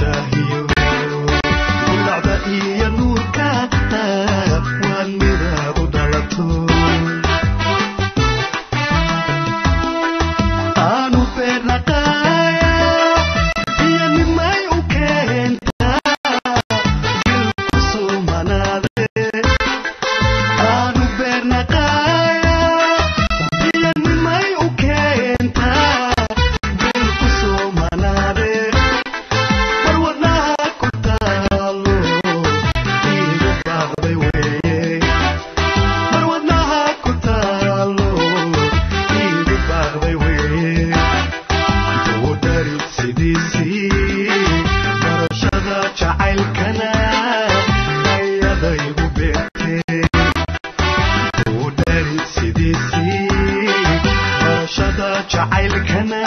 Jaahiyo bilacda iyo nuurka waa midaad u dhalato. Aanu beernaqaaya iyo nimay u keentaa bilku sumanaade. Aanu beernaqaaya iyo nimay u keentaa bilku sumanaade. Barwadnaha ku taalo iigu baaqday weeye, barwadnaha ku taalo iigu baaqday weeye. Buudhari sidiisii barashada jacaylkana ayadaygu beertee. Buudhari sidiisii barashada jacaylkana